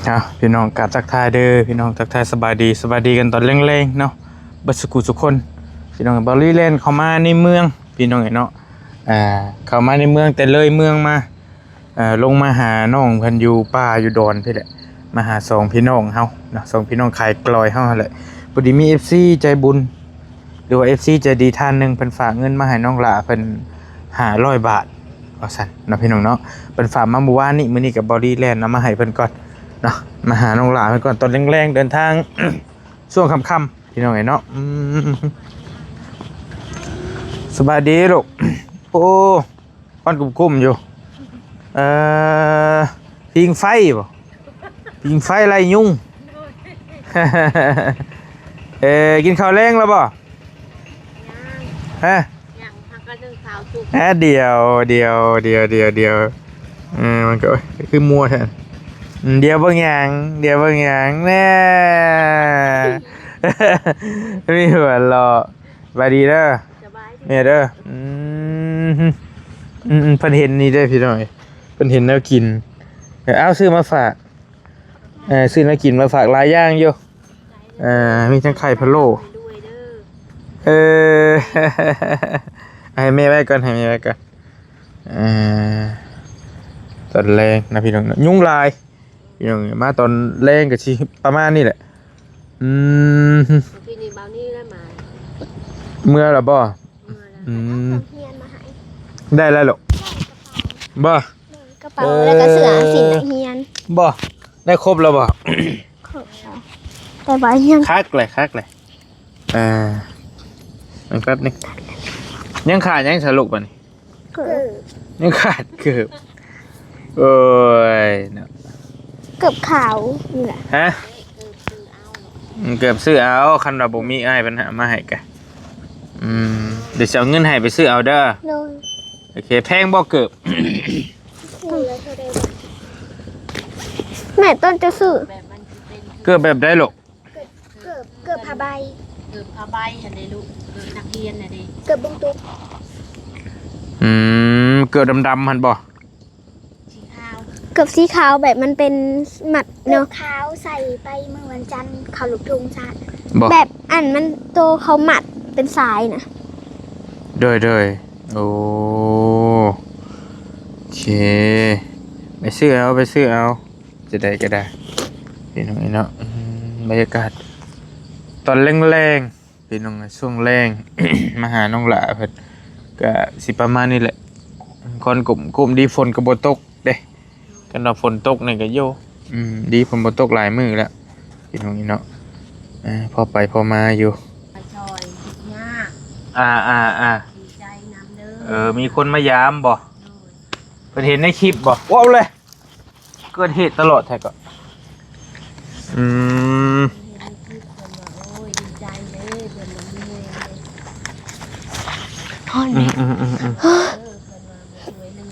ເອົາ ພີ່ນ້ອງ ກາບທັກທາຍເດີພີ່ນ້ອງ ທັກທາຍສະບາຍດີ ສະບາຍດີກັນຕອນແລງໆເນາະ ເບິດສຸຂູສຸຄົນ. ພີ່ນ້ອງ ເບົາລີແລ່ນເຂົ້າມາໃນເມືອງ ພີ່ນ້ອງເອີຍເນາະ ອ່າ ເຂົ້າມາໃນເມືອງ ແຕ່ເລີຍເມືອງມາ ເອີ ລົງມາຫານ້ອງເພິ່ນຢູ່ປ່າຢູ່ດອນພີ້ແຫຼະ ມາຫາສອງພີ່ນ້ອງເຮົາເນາະ ສອງພີ່ນ້ອງຂາຍກລອຍເຮົາຫັ້ນແຫຼະ. ພໍດີມີເອັຟຊີໃຈບຸນ ຫຼືວ່າເອັຟຊີໃຈດີທ່ານໜຶ່ງ ເພິ່ນຝາກເງິນມາໃຫ້ນ້ອງຫຼ້າເພິ່ນຫ້າຮ້ອຍບາດ ວ່າຊັ້ນເນາະ ພີ່ນ້ອງເນາະ. ເພິ່ນຝາກມາມື້ວານນີ້ ມື້ນີ້ກໍເບົາລີແລ່ນເອົາມາໃຫ້ເພິ່ນກ່ອນເນາະ ມາຫານ້ອງຫຼ້າເພິ່ນກ່ອນ ຕອນແລງໆ ເດີນທາງ ຊ່ວງຄ່ຳໆ ພີ່ນ້ອງເອີຍເນາະ. ອືມ ສະບາຍດີລູກ ໂອ້ ຄວັນກຸ້ມໆຢູ່ ເອີ ຜິງໄຟບໍ? ຜິງໄຟໄລ່ຍຸງ. ເອີ ກິນເຂົ້າແລງແລ້ວບໍ? ຮະ? ຍັງ ຫາກະໜຶ້ງເຂົ້າສຸກ. ຮະ? ດຽວ ດຽວ ດຽວ ດຽວ ດຽວ ເອີ ມັນກໍ ໂອ້ຍ ຄືມົວແທ້. ອືມ ດຽວເບິ່ງຫຍັງ ດຽວເບິ່ງຫຍັງ ແນ່ ມີຫົວເລາະ. ສະບາຍດີເດີ ສະບາຍດີ ແມ່ເດີ. ອືມ ອືມ ເພິ່ນເຫັນນີ້ເດ້ພີ່ນ້ອງ ເພິ່ນເຫັນແນວກິນ ເອົາຊື້ມາຝາກ ເອີ ຊື້ແນວກິນມາຝາກຫຼາຍຢ່າງຢູ່ ເອີ ມີທັງໄຂ່ພະໂລ້ ເອີ ໃຫ້ແມ່ໄວ້ກ່ອນ ໃຫ້ແມ່ໄວ້ກ່ອນ. ເອີ ຕອນແລງນະພີ່ນ້ອງ ຍຸງຫຼາຍ ພີ່ນ້ອງ ມາຕອນແລງກໍຊິປະມານນີ້ແຫຼະ. ອືມ ເມື່ອລະບໍ່? ອືມ ໄດ້ແລ້ວລູກ ບໍ່? ກະເປົາ ເອີ ແລ້ວກະເສື້ອ ສິ້ນນັກຮຽນ ບໍ່? ໄດ້ຄົບແລ້ວບໍ່? ຄົບແລ້ວ ແຕ່ວ່າຍັງ ຄັກເລີຍ ຄັກເລີຍ. ເອີ ແປັບໜຶ່ງ ຍັງຂາດຫຍັງຊະລູກບາດນີ້? ເກີບ ຍັງຂາດເກີບ. ໂອ້ຍເນາະ ເກີບຂາວນີ້ແຫຼະ. ຮະ? ອືມ ເກີບຊື້ເອົາ ຄັນວ່າບໍ່ມີອ້າຍເພິ່ນຫາມາໃຫ້ກະ ອືມ ດຽວຊິເອົາເງິນໃຫ້ໄປຊື້ເອົາເດີ. ໂດຍ ໂອເຄ. ແພງບໍ່ເກີບ? ແມ່ຕົ້ນຈະຊື້ ແບບມັນຊິເປັນ ເກີບແບບໃດລູກ? ເກີບ ເກີບ ເກີບຜ້າໃບ ເກີບຜ້າໃບຫັ້ນເດລູກ ເກີບນັກຮຽນຫັ້ນເດ ເກີບບຸງຕຸກ. ອືມ ເກີບດຳໆຫັ້ນບໍ່? ສີຂາວ ເກີບສີຂາວ ແບບມັນເປັນມັດເນາະ ເກີບຂາວໃສ່ໄປມື້ວັນຈັນເຂົ້າລູກທຸງຊະ ບໍ່? ແບບອັນມັນໂຕເຂົາມັດເປັນສາຍນະ. ໂດຍ ໂດຍ ໂອເຄ ໄປຊື້ເອົາ ໄປຊື້ເອົາ. ຈະໄດ້ກໍໄດ້ ພີ່ນ້ອງເອີຍເນາະ. ອືມ ບັນຍາກາດຕອນແລງໆ ພີ່ນ້ອງເອີຍ ຊ່ວງແລງ ມາຫານ້ອງຫຼ້າເພິ່ນ ກະຊິປະມານນີ້ແຫຼະ. ຄວັນກຸ້ມໆ ດີຝົນກໍບໍ່ຕົກເດ້ ຄັນວ່າຝົນຕົກນີ້ກໍໂຍ ອືມ ດີຝົນບໍ່ຕົກຫຼາຍມື້ແລ້ວ ພີ່ນ້ອງເອີຍເນາະ. ເອີ ພໍໄປພໍມາຢູ່ ໄປຊ່ອຍ ຍາກ ອ່າໆໆ ດີໃຈນຳເດີ. ເອີ ມີຄົນມາຢາມບໍ່? ໂດຍ ເພິ່ນເຫັນໃນຄລິບບໍ່? ວ້າວເລີຍ ເກີດເຫດຕະຫຼອດແທ້ກໍ ອືມ ເຫັນໃນຄລິບເພິ່ນວ່າ ໂອ້ຍ ດີໃຈເດ້ ເພິ່ນວ່າມີແຮງເດ້ ຮ້ອນ ອືມໆໆໆ ເອີ ເພິ່ນວ່າມາຊ່ວຍເຫຼືອ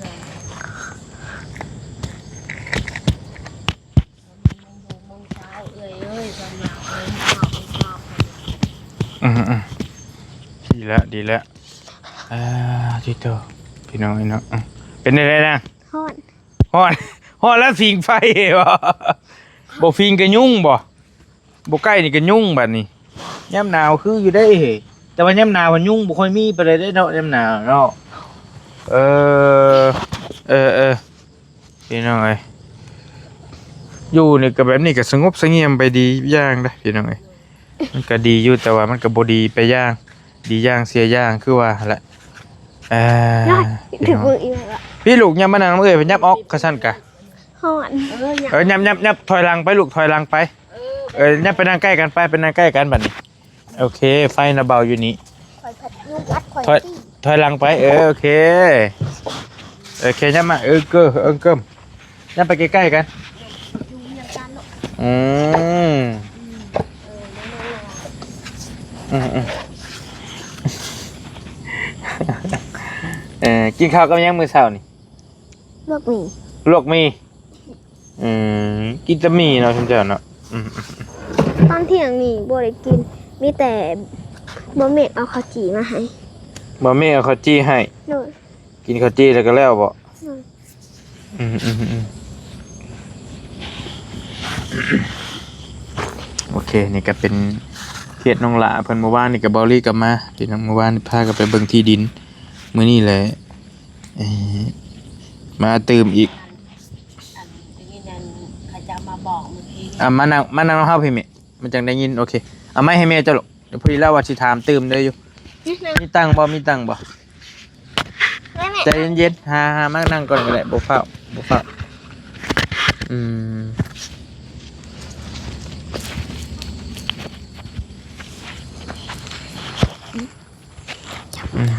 ມີມຸງດູມຸງເຊົາ ເອື້ອຍເອີຍ ເພິ່ນວ່າ ເອີຍ ເພິ່ນວ່າ ອືມໆ ດີແລ້ວ ດີແລ້ວ. ອ່າ ຕິໂຕ ພີ່ນ້ອງເອີຍເນາະ ອືມ ເປັນໄດນາງ? ຮ້ອນ ຮ້ອນ ຮ້ອນແລ້ວຜິງໄຟບໍ່? ບໍ່ຜິງກະຍຸງບໍ່? ບໍ່ໃກ້ນີ້ກະຍຸງບາດນີ້. ຍາມໜາວຄືຢູ່ເດ້ ແຕ່ວ່າຍາມໜາວມັນຍຸງບໍ່ຄ່ອຍມີປານໃດເດ້ເນາະ ຍາມໜາວເນາະ. ເອີ ເອີ ເອີ ພີ່ນ້ອງເອີຍ ຢູ່ນີ້ກະແບບນີ້ກະສະຫງົບສະຫງຽມໄປດີຢ່າງເດ້ ພີ່ນ້ອງເອີຍ. ມັນກະດີຢູ່ ແຕ່ວ່າມັນກະບໍ່ດີໄປຢ່າງ ດີຢ່າງເສຍຢ່າງ ຄືວ່າຫັ້ນແຫຼະ. ເອີ ພີ່ນ້ອງ ພີ່ລູກ ຍັບມານັ່ງນຳເອື້ອຍ ຍັບອອກ ຄັນຊັ້ນກະ ຮ້ອນ ເອີ ຍັບ ຍັບ ຍັບ ຖອຍຫຼັງໄປລູກ ຖອຍຫຼັງໄປ. ເອີ ຍັບໄປນັ່ງໃກ້ກັນໄປ ໄປນັ່ງໃກ້ກັນບາດນີ້. ໂອເຄ ໄຟນະເບົາຢູ່ນີ້ ຂ້ອຍພັດຍຸງກັດຂ້ອຍ ຖອຍ ຕີ ຖອຍຫຼັງໄປ ເອີ ໂອເຄ ໂອເຄ ຍັບມາ ເອີ ເກີ ເອີ ເກີມ ຍັບໄປໃກ້ໆກັນ ອືມ ອືມໆ ເອີ ກິນເຂົ້າກັບຫຍັງມື້ເຊົ້ານີ້? ລວກໝີ່ ລວກໝີ່. ອືມ ກິນແຕ່ໝີ່ເນາະ ຊຸມເຈົ້າເນາະ. ອືມ ຕອນທ່ຽງນີ້ບໍ່ໄດ້ກິນ ມີແຕ່ບໍ່ເມກເອົາເຂົ້າຈີ່ມາໃຫ້ ບໍ່ເມກເອົາເຂົ້າຈີ່ໃຫ້. ໂດຍ ກິນເຂົ້າຈີ່ແລ້ວກໍແລ້ວບໍ? ໂດຍ ອືມ ອືມ ອືມ. ໂອເຄ ນີ້ກໍເປັນເຂດນ້ອງຫຼ້າເພິ່ນ ເມື່ອວານນີ້ກໍເບົາລີກໍມາ ພີ່ນ້ອງ ເມື່ອວານນີ້ພາກັນໄປເບິ່ງທີ່ດິນ ມື້ນີ້ແຫຼະ ເອີ ມາຕື່ມອີກ ອັນ ໄດ້ຍິນອັນເຂົາເຈົ້າມາບອກມື້ກີ້ ອ່ະ ມານັ່ງ ມານັ່ງນຳເຮົາພີ້ແມ່ ມັນຈັ່ງໄດ້ຍິນ ໂອເຄ ເອົາໄມໃຫ້ແມ່ເຈົ້າລູກ ດຽວພໍດີລາວວ່າຊິຖາມຕື່ມເດີຢູ່ ມີຕັງບໍ່ ມີຕັງບໍ່? ແມ່ ແມ່ ໃຈເຢັນໆ ຫາ ຫາມານັ່ງກ່ອນກໍໄດ້ ບໍ່ຟ້າວ ບໍ່ຟ້າວ ອືມ ອືມ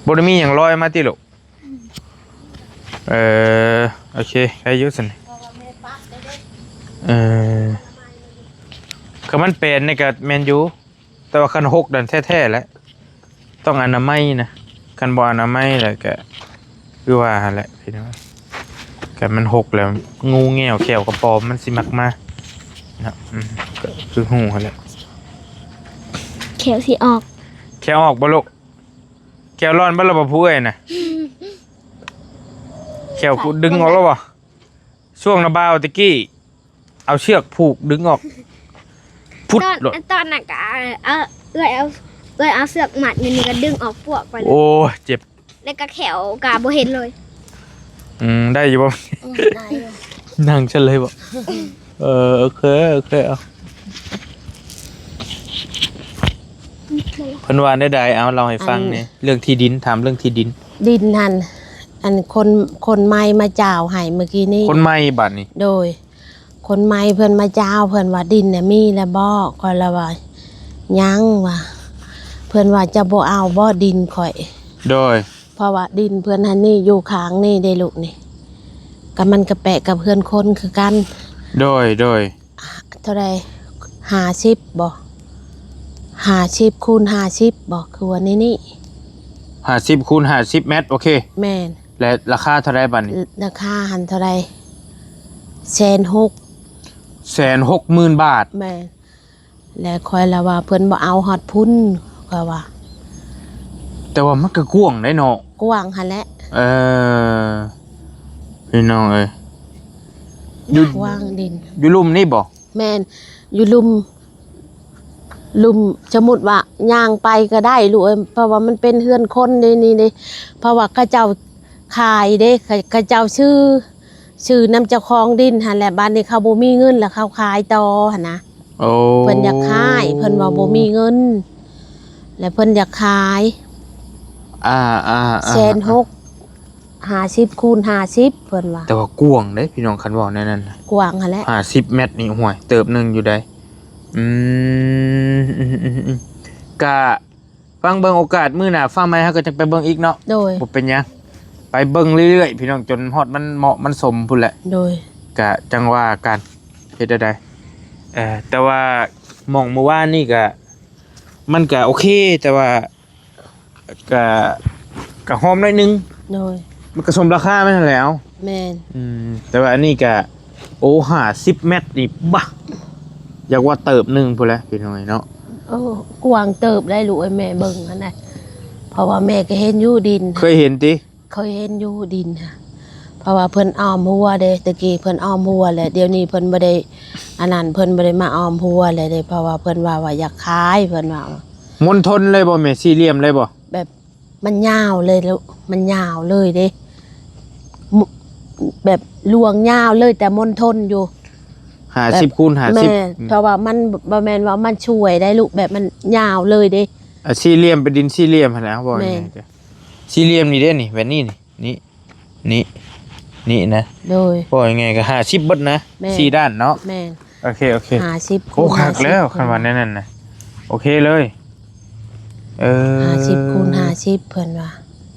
ບໍ່ໄດ້ມີຫຍັງລອຍມາຕິລູກ? ເອີ ໂອເຄ ໄດ້ຢູ່ຊັ້ນ ເອີ ຄັນມັນແປນນີ້ກໍແມ່ນຢູ່ ແຕ່ວ່າຄັນຫົກນັ້ນແທ້ໆແຫຼະ ຕ້ອງອະນາໄມນະ ຄັນບໍ່ອະນາໄມແລ້ວກໍຄືວ່າຫັ້ນແຫຼະພີ່ນ້ອງ ຄັນມັນຫົກແລ້ວ ງູແງ່ວແຂ້ວກະປອມມັນຊິມັກມາເນາະ ອືມ ກໍຄືຮູ້ຫັ້ນແຫຼະ ແຂ້ວຊິອອກ ແຂ້ວອອກບໍ່ລູກ? ແຂ້ວຮ້ອນເບິດແລ້ວບໍ່ຜູ້ເອື້ອຍນະ? ແຂ້ວກູດຶງອອກແລ້ວບໍ່? ຊ່ວງນະບ່າວຕະກີ້ ເອົາເຊືອກຜູກດຶງອອກ ພຸດ ຕອນ ໂລດ ຕອນນັ້ນກະ ເອີ ເອື້ອຍເອົາ ເອື້ອຍເອົາເຊືອກມັດຢູ່ນີ້ກະດຶງອອກປວກໄປເລີຍ ໂອ້ຍ ເຈັບ ແລ້ວກະແຂ້ວກະບໍ່ເຫັນເລີຍ ອືມ ໄດ້ຢູ່ບໍ່? ອືມ ໄດ້ຢູ່ ນັ່ງຊັ້ນເລີຍບໍ່? ເອີ ໂອເຄ ໂອເຄ ເອົາ ເພິ່ນວ່າແນວໃດ? ເອົາ ເລົ່າໃຫ້ຟັງແດ່ ອັນ ເລື່ອງທີ່ດິນ ຖາມເລື່ອງທີ່ດິນ ດິນຫັ້ນ ອັນ ຄົນ ຄົນໃໝ່ມາຈາວໃຫ້ມື້ກີ້ນີ້ ຄົນໃໝ່ບາດນີ້ ໂດຍ ຄົນໃໝ່ເພິ່ນມາຈາວ ເພິ່ນວ່າ ດິນນະມີແລ້ວບໍ່? ຂ້ອຍລະວ່າ ຍັງວ່າ ເພິ່ນວ່າ ເຈົ້າບໍ່ເອົາບໍ່ດິນຂ້ອຍ? ໂດຍ ເພາະວ່າດິນເພິ່ນຫັ້ນນີ້ຢູ່ຂ້າງນີ້ເດ້ລູກນີ້ ກໍມັນກະແປະກັບເຮືອນຄົນຄືກັນ ໂດຍ ໂດຍ ເທົ່າໃດ ຫ້າສິບບໍ່ ຫ້າສິບຄູນຫ້າສິບບໍ່ ຄືວ່ານີ້ນີ້ ຫ້າສິບຄູນຫ້າສິບແມັດ ໂອເຄ ແມ່ນ ແລະ ລາຄາເທົ່າໃດບາດນີ້? ລາຄາຫັ້ນເທົ່າໃດ ແສນຫົກ ແສນຫົກໝື່ນບາດ ແມ່ນ ແລະ ຂ້ອຍລະວ່າເພິ່ນບໍ່ເອົາຮອດພຸ້ນ ຂ້ອຍວ່າ ແຕ່ວ່າມັນກໍກວ້າງໄດ໋ເນາະ ກວ້າງຫັ້ນແຫຼະ ເອີ ພີ່ນ້ອງເອີຍ ຢູ່ ກວ້າງດິນ ຢູ່ລຸ່ມນີ້ບໍ່? ແມ່ນ ຢູ່ລຸ່ມ ລຸ່ມ ສົມມຸດວ່າຍ່າງໄປກໍໄດ້ລູກເອີຍ ເພາະວ່າມັນເປັນເຮືອນຄົນເດ້ນີ້ເດ້ ເພາະວ່າເຂົາເຈົ້າຂາຍເດ້ ເຂົາ ເຂົາເຈົ້າຊື້ ຊື້ນຳເຈົ້າຂອງດິນຫັ້ນແຫຼະ ບາດນີ້ເຂົາບໍ່ມີເງິນແລ້ວເຂົາຂາຍຕໍ່ຫັ້ນນະ ໂອ້ ເພິ່ນຢາກຂາຍ ເພິ່ນວ່າບໍ່ມີເງິນ ແລະ ເພິ່ນຢາກຂາຍ ອ່າໆໆ ແສນຫົກ ຫ້າສິບຄູນຫ້າສິບ ເພິ່ນວ່າ ແຕ່ວ່າກວ້າງເດ້ພີ່ນ້ອງ ຄັນເວົ້າແນວນັ້ນນະ ກວ້າງຫັ້ນແຫຼະ ຫ້າສິບແມັດນີ້ ໂອ້ຍ ເຕີບໜຶ່ງຢູ່ໃດ໋ ອືມ ອືມໆໆ ກະຟັງເບິ່ງໂອກາດມື້ໜ້າຟ້າໃໝ່ ເຮົາກໍຈັ່ງໄປເບິ່ງອີກເນາະ ໂດຍ ບໍ່ເປັນຫຍັງ ໄປເບິ່ງເລື້ອຍໆ ພີ່ນ້ອງ ຈົນຮອດມັນເໝາະມັນສົມພຸ້ນແຫຼະ ໂດຍ ກະຈັ່ງວ່າກັນ ເຮັດແນວໃດ ເອີ ແຕ່ວ່າໝ່ອງມື້ວານນີ້ກະ ມັນກະໂອເຄ ແຕ່ວ່າ ກະ ກະຫອມໜ້ອຍໜຶ່ງ ໂດຍ ມັນກະສົມລາຄາມັນຫັ້ນແຫຼະ ແມ່ນ ອືມ ແຕ່ວ່າອັນນີ້ກະ ໂອ້ ຫ້າສິບແມັດນີ້ ບາ ຢາກວ່າເຕີບໜຶ່ງພຸ້ນແຫຼະພີ່ນ້ອງເນາະ ໂອ້ ກວ້າງເຕີບໄດ໋ລູກເອີຍ ແມ່ເບິ່ງຫັ້ນນະ ເພາະວ່າແມ່ກໍເຫັນຢູ່ດິນ ເຄີຍເຫັນຕິ? ເຄີຍເຫັນຢູ່ດິນຫັ້ນ ເພາະວ່າເພິ່ນອ້ອມຮົ້ວເດ້ ແຕ່ກີ້ເພິ່ນອ້ອມຮົ້ວແຫຼະ ດຽວນີ້ເພິ່ນບໍ່ໄດ້ ອັນນັ້ນ ເພິ່ນບໍ່ໄດ້ມາອ້ອມຮົ້ວແລ້ວເດ້ ເພາະວ່າເພິ່ນວ່າ ວ່າຢາກຂາຍ ເພິ່ນວ່າ ມົນທົນເລີຍບໍ່ແມ່? ສີ່ຫຼ່ຽມເລີຍບໍ່? ແບບມັນຍາວເລີຍລູກ ມັນຍາວເລີຍເດ້ ແບບລວງຍາວເລີຍ ແຕ່ມົນທົນຢູ່ ຫ້າສິບ ແບບ ຄູນຫ້າສິບ ແມ່ນ ອືມ ເພາະວ່າມັນບໍ່ແມ່ນວ່າມັນຊ່ວຍໄດ້ລູກ ແບບມັນຍາວເລີຍເດ້ ອ່າ ສີ່ຫຼ່ຽມ ເປັນດິນສີ່ຫຼ່ຽມຫັ້ນແຫຼະ ເວົ້າ ແມ່ນ ງ່າຍໆ ສີ່ຫຼ່ຽມນີ້ເດ້ນີ້ ແບບນີ້ນີ້ ນີ້ ນີ້ ນີ້ນະ ໂດຍ ເວົ້າງ່າຍໆກໍຫ້າສິບເບິດນະ ແມ່ນ ສີ່ດ້ານເນາະ ແມ່ນ ໂອເຄ ໂອເຄ ຫ້າສິບ ໂອ້ ຄູນຫ້າສິບ ຄັກແລ້ວ ຄັນວ່າແນວນັ້ນນະ ໂອເຄເລີຍ ເອີ ຫ້າສິບ ຄູນຫ້າສິບ ເພິ່ນວ່າ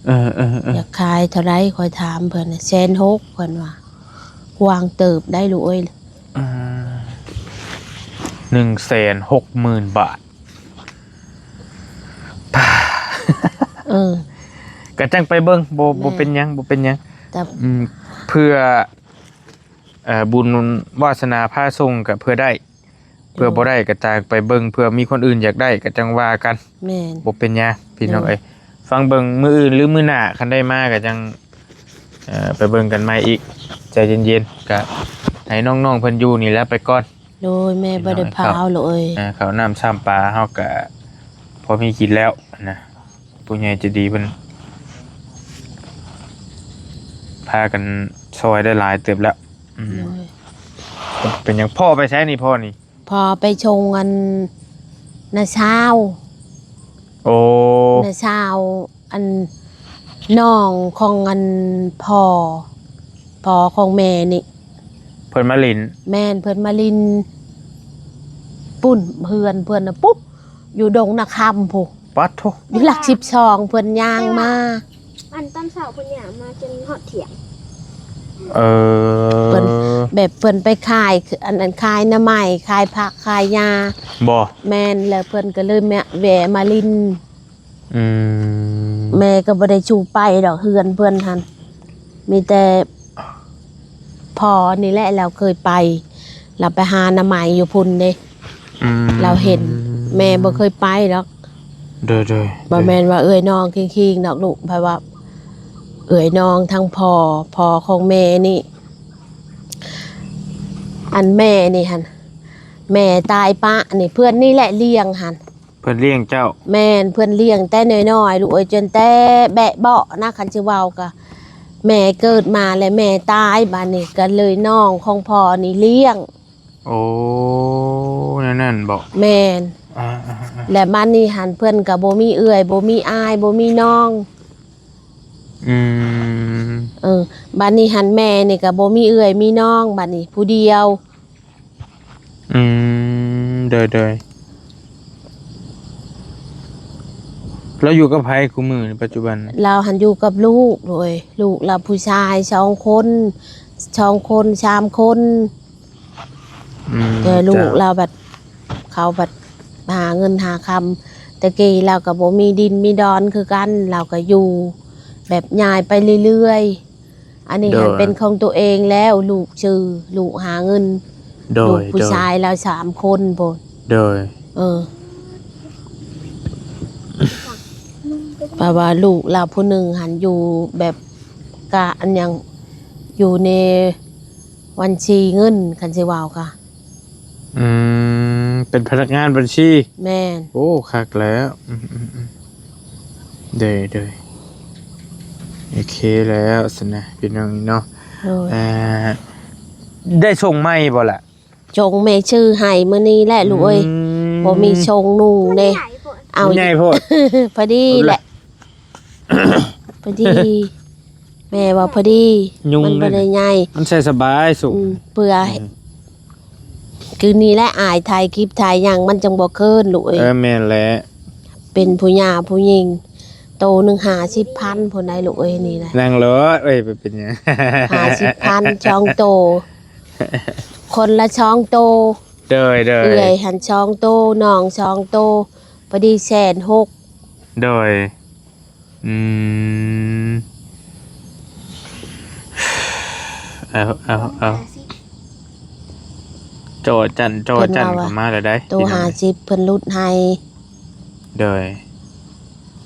ເອີໆໆ ຢາກຂາຍເທົ່າໃດ ຂ້ອຍຖາມເພິ່ນ ແສນຫົກ ເພິ່ນວ່າ ກວ້າງເຕີບໄດ໋ລູກເອີຍ ອືມ ໜຶ່ງແສນຫົກໝື່ນບາດ ເອີ ກະຈັ່ງໄປເບິ່ງ ບໍ່ ແມ່ນ ບໍ່ເປັນຫຍັງ ບໍ່ເປັນຫຍັງ ແຕ່ ອືມ ເພື່ອ ເອີ ບຸນວາສະໜາພາສົ່ງກະເພື່ອໄດ້ ເພື່ອ ໂດຍ ບໍ່ໄດ້ກະຕາງໄປເບິ່ງ ເພື່ອມີຄົນອື່ນຢາກໄດ້ກະຈັ່ງວ່າກັນ ແມ່ນ ບໍ່ເປັນຫຍັງພີ່ນ້ອງ ໂດຍ ເອີຍ ຟັງເບິ່ງມື້ອື່ນຫຼືມື້ໜ້າ ຄັນໄດ້ມາກະຈັ່ງ ເອີ ໄປເບິ່ງກັນໃໝ່ອີກ ໃຈເຢັນໆ ກະ ໃຫ້ນ້ອງໆເພິ່ນຢູ່ນີ້ແຫຼະໄປກ່ອນ. ໂດຍ ແມ່ບໍ່ໄດ້ພາວເລີຍ. ອ່າ ເຂົ້ານ້ຳຊ້ຳປາເຮົາກະພໍມີກິນແລ້ວນະ. ຜູ້ໃຫຍ່ໃຈດີເພິ່ນພາກັນຊ່ອຍໄດ້ຫຼາຍເຕີບແລ້ວ. ອືມ ໂດຍ ເປັນຫຍັງພໍ່ໄປໃສນີ້ ພໍ່ນີ້? ພໍ່ໄປສົ່ງອັນນ້າສາວ. ໂອ້ ນ້າສາວ ອັນນ້ອງຂອງອັນພໍ່ ພໍ່ຂອງແມ່ນີ້. ເພິ່ນມາຫຼິ້ນ? ແມ່ນ ເພິ່ນມາຫຼິ້ນ ປຸ້ນເຮືອນເພິ່ນນະ ປຸບ ຢູ່ດົງນາຄຳພຸ້ນ. ປາດໂທ້ ຢູ່ຫຼັກສິບສອງ ເພິ່ນຍ່າງມາ. ອັນຕອນເຊົ້າເພິ່ນຍ່າງມາຈົນຮອດທ່ຽງ. ເອີ ເພິ່ນ ແບບເພິ່ນໄປຂາຍ ອັນ ອັນຂາຍໜໍ່ໄມ້ ຂາຍຜັກຂາຍຫຍ້າບໍ? ແມ່ນ ແລ້ວເພິ່ນກໍເລີຍແວະມາຫຼິ້ນ. ອືມ ແມ່ກໍບໍ່ໄດ້ຊູໄປດອກ ເຮືອນເພິ່ນຫັ້ນ ມີແຕ່ພໍ່ນີ້ແຫຼະ ລາວເຄີຍໄປ ລາວໄປຫາໜໍ່ໄມ້ຢູ່ພຸ້ນເດ້. ອືມ ລາວເຫັນ ແມ່ບໍ່ເຄີຍໄປດອກ. ໂດຍໆ ບໍ່ແມ່ນວ່າເອື້ອຍນ້ອງຄີງໆດອກລູກ ເພາະວ່າເອື້ອຍນ້ອງທັງພໍ່ ພໍ່ຂອງແມ່ນີ້ ອັນແມ່ນີ້ຫັ້ນ ແມ່ຕາຍປະນີ້ ເພື່ອນນີ້ແຫຼະລ້ຽງຫັ້ນ. ເພິ່ນລ້ຽງເຈົ້າ? ແມ່ນ ເພິ່ນລ້ຽງແຕ່ນ້ອຍໆ ລູກເອີຍ ຈົນແຕ່ແບະເບາະນະ ຄັນຊິເວົ້າກະ ແມ່ເກີດມາແລ້ວແມ່ຕາຍ ບາດນີ້ກໍເລີຍນ້ອງຂອງພໍ່ນີ້ລ້ຽງ. ໂອ້ ແນວນັ້ນບໍ? ແມ່ນ. ອ່າໆໆ ແລະບາດນີ້ຫັ້ນ ເພິ່ນກໍບໍ່ມີເອື້ອຍ ບໍ່ມີອ້າຍ ບໍ່ມີນ້ອງ. ອືມ ເອີ ບາດນີ້ຫັ້ນ ແມ່ນີ້ກໍບໍ່ມີເອື້ອຍມີນ້ອງ ບາດນີ້ຜູ້ດຽວ. ອືມ ໂດຍໆ ລາວຢູ່ກັບໃຜຄູ່ມື້ນີ້ ປັດຈຸບັນ? ລາວຫັ້ນຢູ່ກັບລູກ ໂດຍ ລູກລາວຜູ້ຊາຍສອງຄົນ ສອງຄົນ ສາມຄົນ. ອືມ ແຕ່ລູກ ເຈົ້າ ລາວບັດ ເຂົາບັດຫາເງິນຫາຄຳ ແຕ່ກີ້ລາວກໍບໍ່ມີດິນມີດອນຄືກັນ ລາວກໍຢູ່ແບບຍ້າຍໄປເລື້ອຍໆ. ອັນນີ້ຫັ້ນ ໂດຍ ເປັນຂອງຕົວເອງແລ້ວ ລູກຊື່ ລູກຫາເງິນ. ໂດຍ ລູກຜູ້ຊາຍລາວສາມຄົນພຸ້ນ. ໂດຍ ເອີ ແປວ່າລູກລາວຜູ້ໜຶ່ງຫັ້ນຢູ່ແບບກະອັນຫຍັງ ຢູ່ໃນບັນຊີເງິນ ຄັນຊິເວົ້າກະ. ອືມ ເປັນພະນັກງານບັນຊີ. ແມ່ນ. ໂອ້ ຄັກແລ້ວ. ອືມໆໆ ໂດຍໆ ໂອເຄແລ້ວຊັ້ນນະ ພີ່ນ້ອງເນາະ. ໂດຍ ເອີ ໄດ້ຊົງໃໝ່ບໍ່ລະ? ຊົງແມ່ຊື້ໃຫ້ມື້ນີ້ແຫຼະລູກເອີຍ. ອືມ ບໍ່ມີຊົງນຸ່ງເດ້. ເອົາ ໃຫຍ່ໂພດ ພໍດີແຫຼະ ພໍດີ ແມ່ວ່າພໍດີ ຍຸ່ງ ມັນບໍ່ໄດ້ໃຫຍ່ ມັນໃສ່ສະບາຍສຸກ. ອືມ ເພື່ອ ອືມ ຄືນີ້ແຫຼະ ອາຍຖ່າຍຄລິບຖ່າຍຫຍັງ ມັນຈັ່ງບໍ່ເຂີນລູກເອີຍ. ເອີ ແມ່ນແຫຼະ ເປັນຜູ້ຍ່າຜູ້ຍິງ ໂຕໜຶ່ງຫ້າສິບພັນພຸ້ນໃດລູກເອີຍ. ນີ້ນະ ນັ່ງໂລດເອີຍ ບໍ່ເປັນຫຍັງ. ຫ້າສິບພັນ ສອງໂຕ ຄົນລະສອງໂຕ. ໂດຍໆ ເອື້ອຍຫັ້ນສອງໂຕ ນ້ອງສອງໂຕ ພໍດີແສນຫົກ. ໂດຍ ອືມ ເອົາ ເອົາ ເອົາ ຈໍຈັ່ນຈໍຈັ່ນເຂົ້າມາແລ້ວໃດ໋ ໂຕຫ້າສິບ ເພິ່ນຫຼຸດໃຫ້. ໂດຍ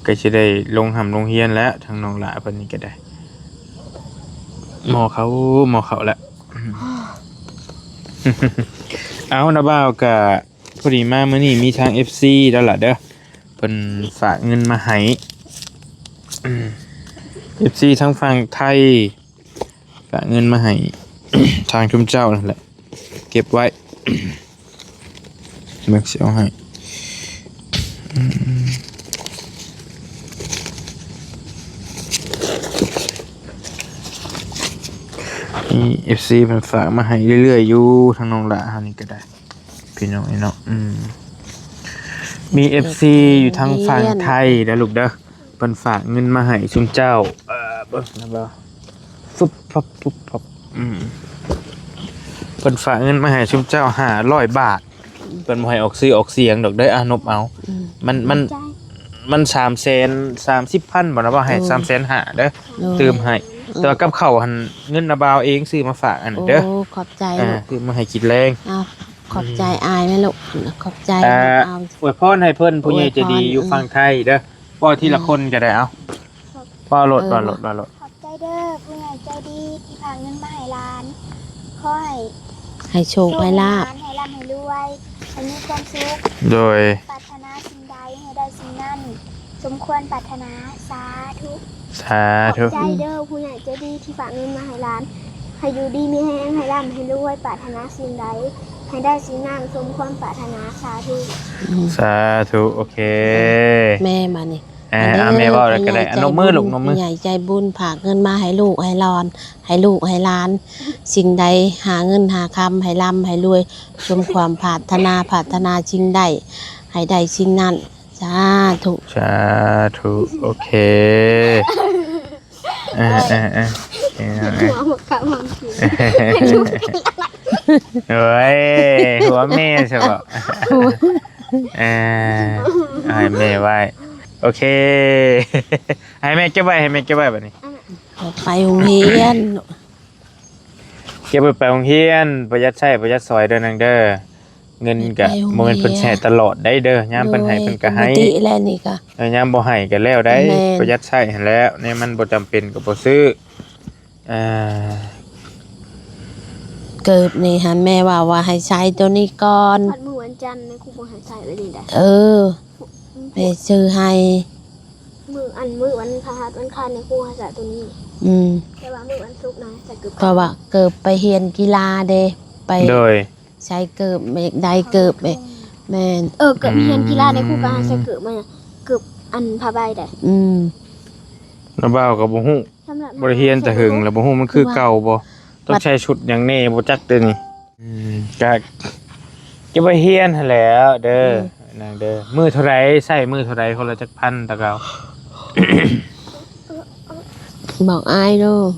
ກໍຊິໄດ້ລົງຮ່ຳລົງຮຽນແລ້ວ ທາງນ້ອງຫຼ້າເພິ່ນນີ້ກໍໄດ້ ໝໍ້ເຂົ້າ ໝໍ້ເຂົ້າແລ້ວ. ເອົາ ນ້າບ່າວ ກະພໍດີມາມື້ນີ້ມີທາງເອັບຊີແລ້ວລະເດີ ເພິ່ນຝາກເງິນມາໃຫ້ ເອັບຊີທາງຝັ່ງໄທ ຝາກເງິນມາໃຫ້ ທາງຊຸມເຈົ້ານັ້ນແຫຼະ ເກັບໄວ້ ເບິ່ງຊິເອົາໃຫ້ ນີ້ ເອັບຊີເພິ່ນຝາກມາໃຫ້ເລື້ອຍໆຢູ່ ທາງນ້ອງຫຼ້າເຮົານີ້ກໍໄດ້ ພີ່ນ້ອງເອີຍເນາະ ອືມ ມີເອັບຊີຢູ່ທາງຝັ່ງໄທເດີລູກເດີ ເພິ່ນຝາກເງິນມາໃຫ້ຊຸມເຈົ້າ ເອີ ເບິ່ງນຳບໍ່ ຟຶບຟັບຟຶບຟັບ ອືມ ເພິ່ນຝາກເງິນມາໃຫ້ຊຸມເຈົ້າຫ້າຮ້ອຍບາດ ເພິ່ນບໍ່ໃຫ້ອອກຊື່ອອກສຽງດອກເດີ ອາ ນົບເອົາ ອືມ ມັນ ມັນ ໃຈ ມັນສາມແສນສາມສິບພັນບໍ່ນະ ວ່າໃຫ້ ໂອ້ຍ ສາມແສນຫ້າເດີ ໂອ້ຍ ຕື່ມໃຫ້ ເອີ ແຕ່ວ່າກັບເຂົ້າຫັ້ນ ເງິນນ້າບ່າວເອງຊື້ມາຝາກຫັ້ນເດີ ໂອ້ ຂອບໃຈ ອ່າ ຊື້ມາໃຫ້ກິນແລງ ອ້າວ ຂອບໃຈອ້າຍແມ່ລູກ ຂອບໃຈ ອ່າ ອ້າຍ ອວຍພອນໃຫ້ເພິ່ນ ຜູ້ໃຫຍ່ໃຈດີ ອວຍພອນ ຢູ່ຝັ່ງໄທເດີ ເວົ້າທີລະຄົນກໍໄດ້ ເອົາ ເວົ້າໂລດ ເອີ ເວົ້າໂລດ ເວົ້າໂລດ ຂອບໃຈເດີ ຜູ້ໃຫຍ່ໃຈດີທີ່ພາເງິນມາໃຫ້ຫຼານ ຂໍໃຫ້ ໃຫ້ໂຊກໃຫ້ລາບ ໃຫ້ຮ່ຳໃຫ້ລວຍ ໃຫ້ມີຄວາມສຸກ ໂດຍ ປາດຖະໜາສິ່ງໃດໃຫ້ໄດ້ສິ່ງນັ້ນ ສົມຄວນປາດຖະໜາ ສາທຸ ສາທຸ ຂອບໃຈເດີຜູ້ໃຫຍ່ໃຈດີທີ່ຝາກເງິນມາໃຫ້ຫຼານ ໃຫ້ຢູ່ດີມີແຮງ ໃຫ້ຮ່ຳໃຫ້ລວຍ ປາດຖະໜາສິ່ງໃດໃຫ້ໄດ້ສິ່ງນັ້ນ ສົມຄວາມປາດຖະໜາ ສາທຸ ສາທຸ ໂອເຄ ແມ່ມານີ້ ເອີ ເອົາແມ່ເວົ້າແລ້ວກໍໄດ້ ອະ ນົບມືລູກ ນົບມື ຜູ້ໃຫຍ່ໃຈບຸນຝາກເງິນມາໃຫ້ລູກໃຫ້ຫຼານ ໃຫ້ລູກໃຫ້ຫຼານ ສິ່ງໃດຫາເງິນຫາຄຳໃຫ້ຮ່ຳໃຫ້ລວຍ ສົມຄວາມປາດຖະໜາ ປາດຖະໜາສິ່ງໃດໃຫ້ໄດ້ສິ່ງນັ້ນ ສາທຸ ສາທຸ ໂອເຄ ເອີ ເອີ ເອີ ເອີ ເອີ ຫົວໝາກຂາມຫອມກິນ ໂອ້ຍ ຫົວແມ່ຊະບໍ ເອີ ເອົາໃຫ້ແມ່ໄວ້ ໂອເຄ ໃຫ້ແມ່ເກັບໄວ້ ໃຫ້ແມ່ເກັບໄວ້ບັດນີ້ ເອົາໄປໂຮງຮຽນ ເກັບໄວ້ໄປໂຮງຮຽນ ປະຢັດໃຊ້ປະຢັດສອຍເດີນາງເດີ ເງິນກະ ເກັບໄວ້ໂຮງຮຽນ ບໍ່ແມ່ນເພິ່ນຊິໃຫ້ຕະຫຼອດໄດ໋ເດີ ຍາມເພິ່ນໃຫ້ ໂດຍ ເພິ່ນກະໃຫ້ ປົກກະຕິແຫຼະນີ້ກະ ເອີ ຍາມບໍ່ໃຫ້ກະແລ້ວໄດ໋ ແມ່ນ ປະຢັດໃຊ້ຫັ້ນແຫຼະ ແນວມັນບໍ່ຈຳເປັນກະບໍ່ຊື້ ອ່າ ເກີບນີ້ຫັ້ນແມ່ເວົ້າວ່າໃຫ້ໃສ່ໂຕນີ້ກ່ອນ ຮອດມື້ວັນຈັນນະຄູບໍ່ໃຫ້ໃສ່ແບບນີ້ໄດ໋ ເອີ ແມ່ຊື້ໃຫ້ ມື້ອັນ ມື້ວັນພະຫັດວັນຄານນະຄູໃຫ້ໃສ່ໂຕນີ້ ອືມ ແຕ່ວ່າມື້ວັນສຸກນະໃສ່ເກີບ ເພາະວ່າເກີບໄປຮຽນກິລາເດ້ ໄປ ໂດຍ ໃສ່ເກີບ ແມ່ໄດ້ເກີບ ແມ່ນ ເອີ ເກີບຮຽນກິລາໃດ໋ ອືມ ຄູກໍໃຫ້ໃສ່ເກີບມາ ເກີບອັນຜ້າໃບໄດ໋ ອືມ ນ້າບ່າວກໍບໍ່ຮູ້ ສຳລັບ ບໍ່ໄດ້ຮຽນແຕ່ເຫິງແລ້ວ ບໍ່ຮູ້ມັນຄືເກົ່າບໍ່ ຕ້ອງໃສ່ຊຸດຫຍັງແດ່ບໍ່ຈັກເດ້ນີ້ ອືມ ກະເກັບໄວ້ຮຽນຫັ້ນແຫຼະເດີ ອືມ ນາງເດີ ມື້ເທົ່າໃດ ໃຊ້ມື້ເທົ່າໃດ ຄົນລະຈັກພັນ ແຕ່ເກົ່າ ບອກອ້າຍໂລດ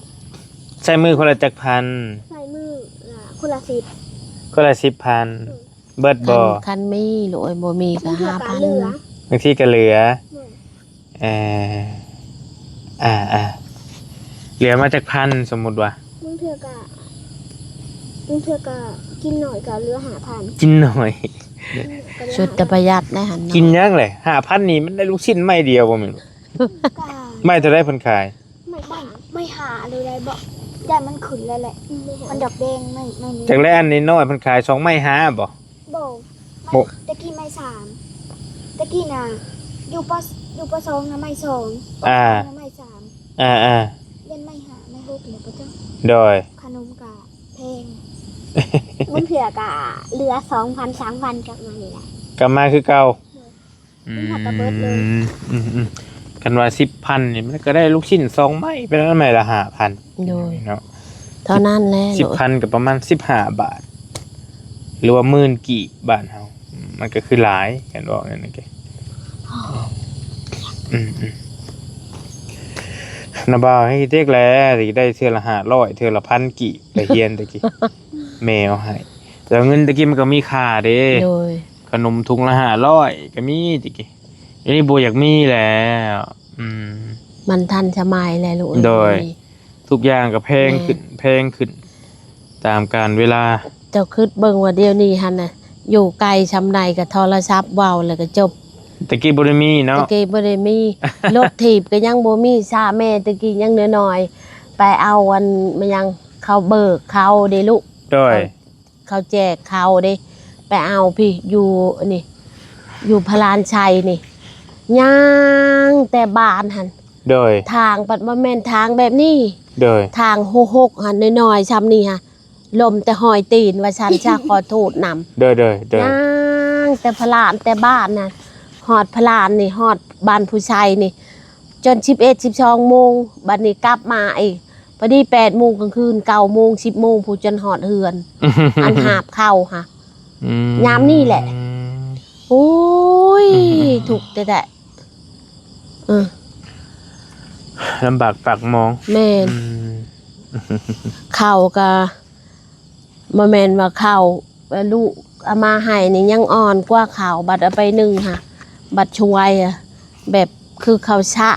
ໃຊ້ມື້ຄົນລະຈັກພັນ ໃຊ້ມື້ລະຄົນລະສິບ ຄົນລະສິບພັນ ອືມ ເບິດບໍ່ ຄັນ ຄັນມີໂລດ ບໍ່ມີກໍຫ້າພັນ ບາງເທື່ອກໍເຫຼືອ ບາງທີກໍເຫຼືອ ແມ່ນ ເອີ ອ່າໆ ເຫຼືອມາຈັກພັນ ສົມມຸດວ່າ ບາງເທື່ອກະ ບາງເທື່ອກະກິນໜ້ອຍກະເຫຼືອຫ້າພັນ ກິນໜ້ອຍ ກິນໜ້ອຍກະເຫຼືອ ສຸດແຕ່ປະຢັດໄດ໋ຫັ້ນເນາະ ກິນຫຍັງແຫຼະ ຫ້າພັນນີ້ມັນໄດ້ລູກຊີ້ນໄມ້ດຽວບໍ່ແມ່ນ ກະ ໄມ້ເທົ່າໃດເພິ່ນຂາຍ ໄມ້ ໄມ້ ໄມ້ຫ້າເລີຍໄດ໋ບໍ່ ຢ້ານມັນຂຶ້ນແລ້ວແຫຼະ ມັນດອກແດງ ໄມ້ ໄມ້ນີ້ ຈັກແລະ ອັນນ້ອຍໆເພິ່ນຂາຍສອງໄມ້ຫ້າບໍ່ ບໍ່ ບໍ່ ແຕ່ກີ້ໄມ້ສາມ ແຕ່ກີ້ນະ ຢູ່ ປ ຢູ່ ປ ສອງນະໄມ້ສອງ ອ່າ ປ ສາມນະໄມ້ສາມ ອ່າໆ ຢ້ານໄມ້ຫ້າໄມ້ຫົກແລ້ວບໍ່ຈັກ ໂດຍ ຂະໜົມກະແພງ ບາງເທື່ອກະເຫຼືອສອງພັນ ສາມພັນ ກັບມານີ້ແຫຼະ ກັບມາຄືເກົ່າ ໂດຍ ອືມ ມັນຫາກະເບິດເລີຍ ອືມໆ ຄັນວ່າສິບພັນນີ້ ມັນກໍໄດ້ລູກຊີ້ນສອງໄມ້ ເປັນໄມ້ລະຫ້າພັນ ໂດຍ ເນາະ ເທົ່ານັ້ນແຫຼະ ສິບພັນກໍປະມານສິບຫ້າບາດ ຫຼືວ່າໝື່ນກີບບ້ານເຮົາ ມັນກໍຄືຫຼາຍ ຄັນເວົ້າແນວນັ້ນກໍ ອືມໆ ນ້າບ່າວໃຫ້ເດັກແຫຼະ ໄດ້ເທື່ອລະຫ້າຮ້ອຍ ເທື່ອລະພັນກີບ ໄປຮຽນແຕ່ກີ້ ແມ່ເອົາໃຫ້ ແຕ່ເງິນແຕ່ກີ້ມັນກໍມີຄ່າເດ້ ໂດຍ ຂະໜົມຖົງລະຫ້າຮ້ອຍກໍມີແຕ່ກີ້ ດຽວນີ້ບໍ່ຢາກມີແລ້ວ ອືມ ມັນທັນສະໄໝແລ້ວລູກເອີຍ ໂດຍ ທຸກຢ່າງກໍແພງຂຶ້ນ ແພງຂຶ້ນ ຕາມການເວລາ ເຈົ້າຄິດເບິ່ງວ່າດຽວນີ້ຫັ້ນນະ ຢູ່ໄກຊ່ຳໃດກໍໂທລະສັບເວົ້າແລ້ວກໍຈົບ ແຕ່ກີ້ບໍ່ໄດ້ມີເນາະ ແຕ່ກີ້ບໍ່ໄດ້ມີ ລົດຖີບກໍຍັງບໍ່ມີ ຊາແມ່ແຕ່ກີ້ຍັງນ້ອຍໆ ໄປເອົາອັນ ມາຫຍັງ ເຂົາເບີກເຂົາເດ້ລູກ ໂດຍ ເຂົາແຈກເຂົາເດ້ ໄປເອົາພີ້ ຢູ່ອັນນີ້ ຢູ່ພະລານໄຊນີ້ ຍ່າງແຕ່ບ້ານຫັ້ນ ໂດຍ ທາງບັດບໍ່ແມ່ນທາງແບບນີ້ ໂດຍ ທາງຫົກໆຫັ້ນ ນ້ອຍໆຊ່ຳນີ້ຫະ ລົ້ມແຕ່ຮອຍຕີນວ່າຊັ້ນຊະ ຂໍໂທດນຳ ໂດຍໆໆ ຍ່າງແຕ່ພະລານ ແຕ່ບ້ານຫັ້ນ ຮອດພະລານນີ້ ຮອດບ້ານຜູ້ໄຊນີ້ ຈົນສິບເອັດ ສິບສອງໂມງ ບັດນີ້ກັບມາອີກ ພໍດີແປດໂມງກາງຄືນ ເກົ້າໂມງ ສິບໂມງ ຜູ້ຈົນຮອດເຮືອນ ອັນຫາບເຂົ້າຫະ ອືມ ຍາມນີ້ແຫຼະ ໂອ້ຍ ອືມໆໆ ທຸກແທ້ໆ ເອີ ລຳບາກປາກໝອງ ແມ່ນ ອືມ ເຂົ້າກະ ບໍ່ແມ່ນວ່າເຂົ້າ ລູກເອົາມາໃຫ້ນີ້ຍັງອ່ອນກວ່າເຂົ້າ ບັດເອົາໄປໜຶ້ງຫະ ບັດຊ່ວຍ ແບບຄືເຂົ້າສາ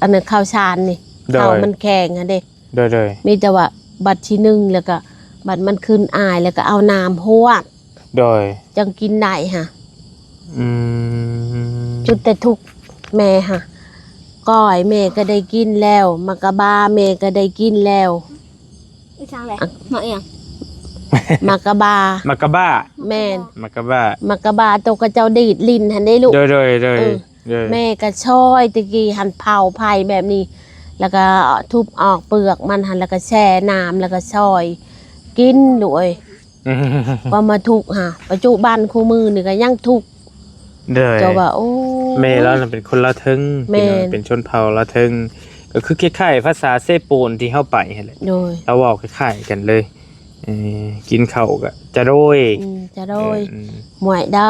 ອັນນັ້ນເຂົ້າສານນີ້ ໂດຍ ເຂົ້າມັນແຂງຫັ້ນເດ້ ໂດຍໆ ມີແຕ່ວ່າບັດຊິໜຶ້ງ ແລ້ວກໍບັດມັນຂຶ້ນອາຍ ແລ້ວກໍເອົານ້ຳຮວດ ໂດຍ ຈັ່ງກິນໄດ້ຫະ ອືມ ຈຸດແຕ່ທຸກແມ່ຫະ ກ້ອຍແມ່ກໍໄດ້ກິນແລ້ວ ໝາກກະບາແມ່ກໍໄດ້ກິນແລ້ວ ອີຫຍັງແຫຼະ? ໝາກອີຫຍັງ? ໝາກກະບາ. ໝາກກະບ້າ. ແມ່ນ. ໝາກກະບ້າ. ໝາກກະບາໂຕເຂົາເຈົ້າດີດຫຼິ້ນຫັ້ນເດ້ລູກ. ໂດຍໆໆ. ເອີ. ໂດຍ. ແມ່ກໍຊອຍ ແຕ່ກີ້ຫັ້ນເຜົາໄຟແບບນີ້ ແລ້ວກໍທຸບອອກເປືອກມັນຫັ້ນ ແລ້ວກໍແຊ່ນ້ຳ ແລ້ວກໍຊອຍກິນລູກເອີຍ. ວ່າມາທຸກຫາ ປັດຈຸບັນຄູ່ມື້ນີ້ກໍຍັງທຸກ. ໂດຍ. ເຈົ້າວ່າ ໂອ້ ແມ່ລາວນັ້ນເປັນຄົນລາວເທິງ. ແມ່ນ. ເປັນ ເປັນຊົນເຜົ່າລາວເທິງ ກໍຄືຄ້າຍໆພາສາເຊໂປນທີ່ເຮົາໄປຫັ້ນແຫຼະ. ໂດຍ. ລາວເວົ້າຄ້າຍໆກັນເລີຍ. ເອີ ກິນເຂົ້າກໍຈະໂດຍ. ອືມ ຈະໂດຍ. ເອີ ອືມ ງວຍເດີ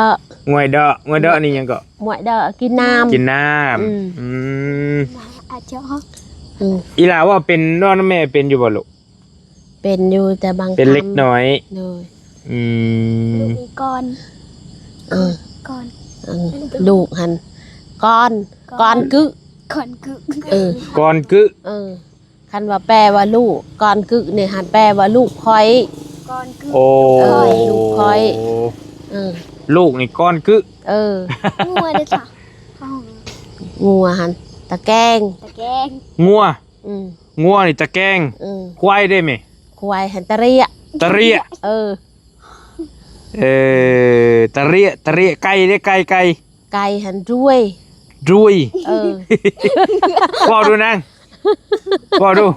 ງວຍເດີ ງວຍເດີນີ້ຫຍັງເກາະ? ງວຍເດີ ກິນນ້ຳ ກິນນ້ຳ. ອືມ ອືມ ອາຈອກ. ອືມ ອີຫຼ້າເວົ້າເປັນ ເວົ້ານຳແມ່ເປັນຢູ່ບໍ່ລູກ? ເປັນຢູ່ ແຕ່ບາງ ເປັນເລັກນ້ອຍ. ໂດຍ. ອືມ ລູກນີ້ກ່ອນ. ເອີ ກ່ອນ. ເອີ ລູກຫັ້ນ ກ່ອນ ກ່ອນ ກ່ອນກຶ ກ່ອນກຶ. ເອີ ກ່ອນກຶ. ເອີ ຄັນວ່າແປວ່າລູກ ກ່ອນກຶນີ້ຫັ້ນແປວ່າລູກຂ້ອຍ. ກ່ອນກຶ. ໂອ້ ເອີ ລູກຂ້ອຍ. ເອີ ລູກນີ້ກ່ອນກຶ. ເອີ ງົວເດ້ຊະ? ງົວຫັ້ນຕະແກງ. ຕະແກງ. ງົວ. ອືມ ງົວນີ້ຕະແກງ. ເອີ ຄວາຍເດ້ແມ່? ຄວາຍຫັ້ນຕະເຣຍ. ຕະເຣຍ. ເອີ ເອີ ຕະເຣຍ ຕະເຣຍ. ໄກ່ເດ້? ໄກ່ ໄກ່. ໄກ່ຫັ້ນດ້ວຍ. ດ້ວຍ. ເອີ ເວົ້າດູນາງ ເວົ້າດູ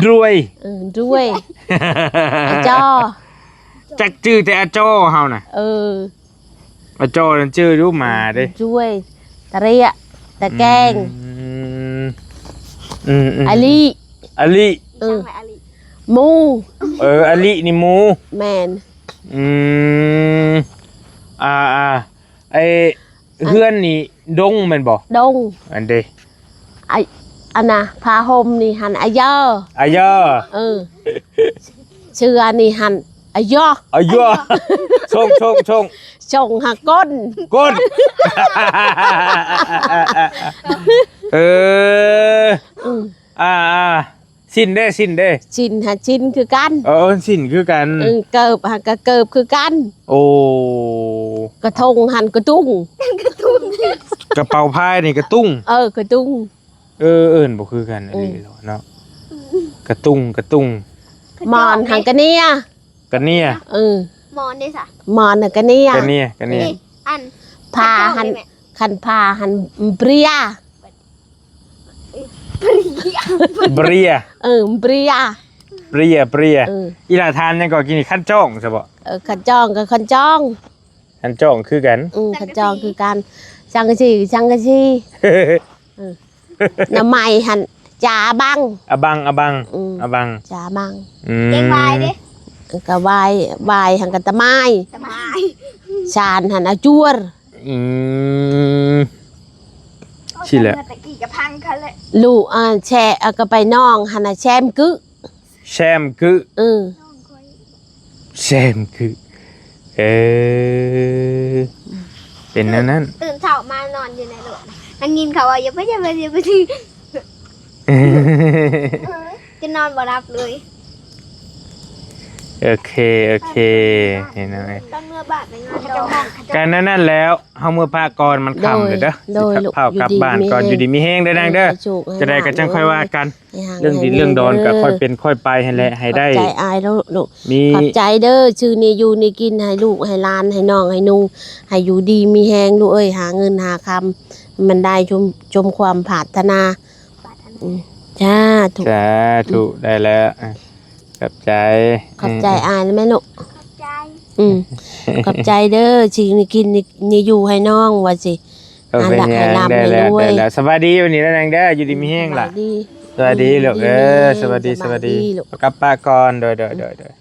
ດ້ວຍ. ເອີ ດ້ວຍ. ອາຈໍ ຈັກຈື່ແຕ່ອາຈໍເຮົານະ. ເອີ ອາຈໍນັ້ນຈື່ຢູ່ ໝາເດ້. ດ້ວຍ ຕະເຣຍ ຕະແກງ. ອືມ ອືມ ອາລີ ອາລີ. ເອີ ມີ ເອີ ອາລີນີ້ໝູ. ແມ່ນ. ອືມ ອ່າໆ ໄອ້ ເຮືອນນີ້ດົງແມ່ນບໍ່? ດົງ. ອັນເດ ໄອ້ ອັນນ່າ ຜ້າຫົ່ມນີ້ຫັ້ນອາເຢີ. ອາເຢີ. ເອີ ເສື້ອນີ້ຫັ້ນອາເຢີ. ອາເຢີ. ຊົງ ຊົງ ຊົງ ຊົງຫາກົ້ນ ກົ້ນ. ເອີ ອືມ ອ່າໆ ສິ້ນເດ້ ສິ້ນເດ້? ສິ້ນຫາສິ້ນຄືກັນ. ເອີ ສິ້ນຄືກັນ. ເອີ ເກີບຫາກະເກີບຄືກັນ. ໂອ້ ກະທົງຫັ້ນກະຕຸງ ກະເປົາພາຍນີ້ກະຕຸງ. ເອີ ກະຕຸງ. ເອີ ເອີ້ນບໍ່ຄືກັນອີ່ຫຼີເນາະ. ອືມ ກະຕຸງ ກະຕຸງ. ໝອນຫັ້ນກະເນຍ ກະເນຍ. ເອີ ໝອນເດ້ຊະ? ໝອນຫັ້ນກະເນຍ ກະເນຍ ກະເນຍ. ອັນ ຜ້າຫັ້ນ ຄັນຜ້າຫັ້ນເບຣຍ. ເບຣຍ ເອີ ເບຣຍ ເບຣຍ ເບຣຍ. ເອີ ອີ່ຫຼ້າທານຫຍັງກໍກິນ? ຄັນຈ້ອງຊະບໍ? ເອີ ຄັນຈ້ອງກໍຄັນຈ້ອງ. ຄັນຈ້ອງຄືກັນ. ອືມ ຄັນຈ້ອງຄືກັນ. ສັງກະສີ ສັງກະສີ. ເອີ ໜໍ່ໄມ້ຫັ້ນຈາບັງ. ອະບັງ ອະບັງ. ອືມ ອະບັງ ຈາບັງ. ອືມ ແກງຫວາຍເດ້? ກໍຫວາຍ ຫວາຍຫັ້ນກໍຕະໝາຍ ຕະໝາຍ. ຊານຫັ້ນອາຈວດ. ອືມ ຊີ້ແຫຼະ. ຕະກີ້ກະພັງຄັນແຫຼະ. ລູກ ອ່າ ແຊ ອ່າ ກໍໄປໜອງຫັ້ນນະ ແຊມກຶ ແຊມກຶ. ເອີ ແຊມກຶ. ເອີ ເປັນແນວນັ້ນ. ຕື່ນເຊົ້າມານອນຢູ່ໃນລົດ ໄດ້ຍິນເຂົາວ່າ ຢ່າໄປ ຢ່າໄປ ຢ່າໄປ ຈະນອນບໍ່ຫຼັບເລີຍ. ໂອເຄ ໂອເຄ ເຫັນແລ້ວ. ຕອນເມືອບ້ານໄປນອນ ກະນັ້ນແຫຼະ ເຮົາເມືອພັກກ່ອນ ມັນຄ່ຳແລ້ວເດີ. ໂດຍ ຊິພາກັບບ້ານກ່ອນ. ຢູ່ດີມີແຮງເດີນາງເດີ. ຈັ່ງໃດກໍຈັ່ງຄ່ອຍວ່າກັນ. ເລື່ອງດິນເລື່ອງດອນກໍຄ່ອຍເປັນຄ່ອຍໄປຫັ້ນແຫຼະ ໃຫ້ໄດ້. ຂອບໃຈອ້າຍເນາະລູກ. ມີ ຂອບໃຈເດີ ຊື້ແນວຢູ່ແນວກິນໃຫ້ລູກໃຫ້ຫຼານ ໃຫ້ນ້ອງໃຫ້ນຸ່ງ ໃຫ້ຢູ່ດີມີແຮງລູກເອີຍ. ຫາເງິນຫາຄຳ ມັນໄດ້ສົມ ສົມຄວາມປາດຖະໜາ. ອືມ ສາທຸ ສາທຸ. ໄດ້ແລ້ວ ຂອບໃຈ. ຂອບໃຈອ້າຍນະແມ່ລູກ. ຂອບໃຈ. ອືມ ຂອບໃຈເດີ ຊິມີກິນມີຢູ່ໃຫ້ນ້ອງວ່າຊິ. ເອີ ໃຫ້ລ່ຳໃຫ້ລວຍ. ສະບາຍດີ ວັນນີ້ນາງເດີ ຢູ່ດີມີແຮງລະ. ສະບາຍດີລູກເອີຍ. ສະບາຍດີ ສະບາຍດີ. ກັບປ້າກ່ອນ. ໂດຍ ໂດຍ ໂດຍ ໂດຍ.